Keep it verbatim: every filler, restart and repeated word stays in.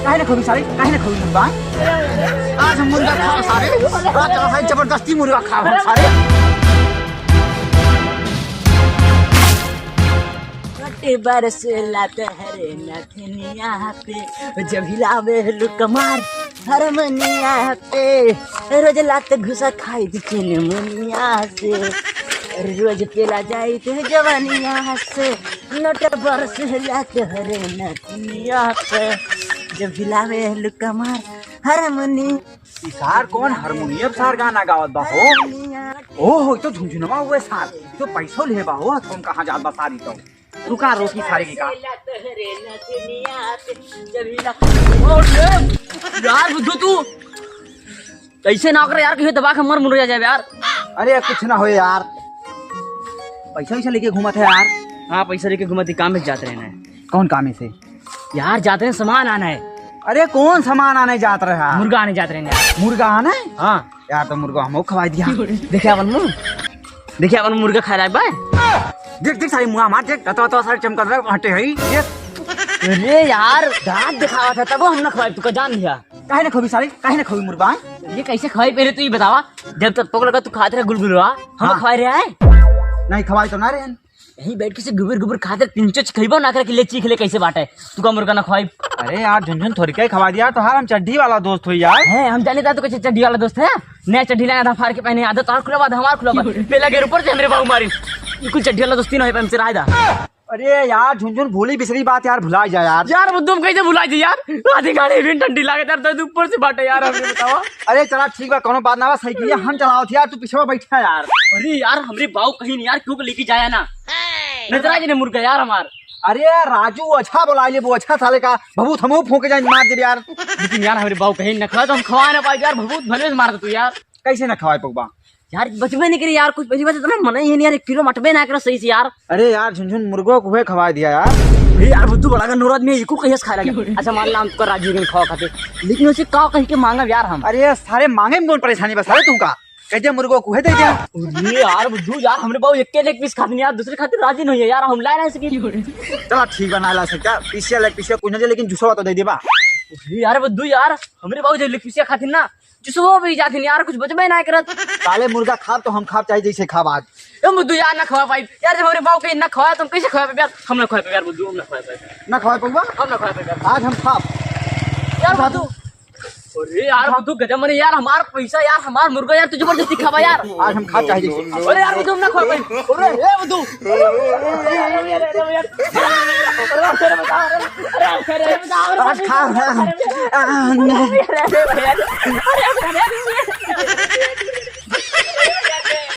काहे ना खोबी सारे, काहे ना खोबी मुर्गा? आज हम मुर्गा खाओ सारे, आज चला सारे जबरदस्ती मुर्गा खाओ हम सारे। बटे बरस लात हरे नथनिया पे, जब हिलावे लुक मार हरमनिया पे, रोज लात घुसा खाई दिखे ने मुनिया से, रोज पेला जाई ते जवानिया से। नट बरस लात हरे नथनिया पे, जब हिलावे लुक मार हरमनी। ई सार कौन हारमोनियम सार गाना गावत बा हो? हरमनिया। ओहो, ई तो झुनझुनवा हुए सार, ई तो पैसो ले बा हो, हम कहाँ जात बा सार ई तो। तू का रोकी सारे की का? लात हरे नथनिया पे, जब हिला। ओ, ए, यार बुद्धू तू कैसे ना करे यार, कहीं दबा के मर मुर्गा जाए यार। अरे कुछ ना हो यार, पैसा वैसा लेके घूमत है यार। हाँ, पैसा लेके घूमत ही, काम में जात रहे ना। कौन काम है से? यार जात रहे सामान आना है। अरे कौन सामान आने जात रहे यार? मुर्गा आने जात रहे ना। मुर्गा आने? हाँ। यार तो मुर्गा हमको खवाई दिया। देखे अपन मुंह, देखे अपन मुर्गा खा रहा है बा। देख देख सारी मुंह मार देख, तो तो सारे चमकत रहे हटे है। देख। अरे यार दांत दिखावा था तब हम ना खवाई, तू का जान लिया। काहे ना खोबी सारे, काहे ना खोबी मुर्गा? ये कैसे खवाई पहले तू ये बतावा। जब तक पकड़ का तू खात रहे गुलगुलवा, हम हाँ। खवाई रहे हैं। नहीं खवाई तो ना रहे हैं। यहीं बैठ के से गुबर गुबर खात रहे, तीन चोच खइबो ना करे कि ले चीख ले कैसे बाटे। तू का मुर्गा ना खवाई। अरे यार झुनझुन थोड़ी का ही खवा दिया, तो हार हम चड्ढी वाला दोस्त हो यार। है हम जाने था तू कैसे चड्ढी वाला दोस्त है। नया चड्ढी लाया था फाड़ के पहने, आधा तार खुला बाद हमार खुला बाद। पहला गेर ऊपर से हमरे बाबू मारी। ये कुल चड्ढी वाला दोस्ती ना हो हमसे राय दा। अरे यार झुनझुन भूली बिसरी बात यार भुला जा यार। यार वो तुम कैसे भुला दी यार? आधी गाड़ी भी ठंडी लागे यार, दर्द ऊपर से बाटे यार, हमने बतावा। अरे चला ठीक बा, कोनो बात ना बा, साइकिलिया हम चलावत यार, तू पिछवा बैठा यार। अरे यार हमरे बाऊ कहीं नहीं यार, क्यों को लेके जाया ना? नजरा जी ने मुर्गा यार हमार। अरे यार राजू अच्छा बोला ले, वो अच्छा साले का भभूत हमहू फूंके जाए मार दे यार। लेकिन यार हमरे बाऊ कहीं न खा तो हम खवा ना पाए यार, भभूत भले से मार दे तू यार। कैसे ना खवाए पगबा? यार बचबे नहीं करी यार, कुछ बचबे तो इतना मन ही नहीं यार, एक किलो मटबे ना करो सही से यार। अरे यार झुनझुन मुर्गो को है खवाए दिया यार। अरे यार बुद्धू बड़ा का नूरत में इको कैसे खाए लगे। अच्छा मान ला हम तुका राजी के खावा खाते, लेकिन उसे का कहीं के मांगा यार हम। अरे सारे मांगे में कौन परेशानी बस सारे तुमका। कह दे मुर्गो को है दे दे। अरे यार बुद्धू यार हमरे बाऊ एक के लेग पीस खाते नहीं यार, दूसरे खाते राजी नहीं है यार, हम ला नहीं सके। चला ठीक बा ना ला सकता, पीसिया लेग पीसिया कुछ ना दे, लेकिन जूसवा तो दे देबा। अरे यार बुद्धू यार हमरे बाऊ जो लेग पीसिया खाते ना, जूसवा भी जाते नहीं यार, कुछ बचबे ना करत। साले मुर्गा खाब तो हम खाब चाहे जैसे खाब आज। ए बुद्धू यार ना खवा पाई यार, जब हमरे बाऊ कहीं ना खवाया तो हम कैसे खवा पाई यार? हम ना खवा पाई यार बुद्धू, हम ना खवा पाई। ना खवा पउबा? हम ना खवा पाई यार। आज हम खाब। यार बुद्धू, अरे यार बुद्धू गजब मने यार, हमार पैसा यार, हमार मुर्गा यार, तू जबरदस्ती खाबा यार। आज हम खाब चाहे जैसे खाब। अरे यार बुद्धू हम ना खवा पाई। अरे ए बुद्धू। आज खाब।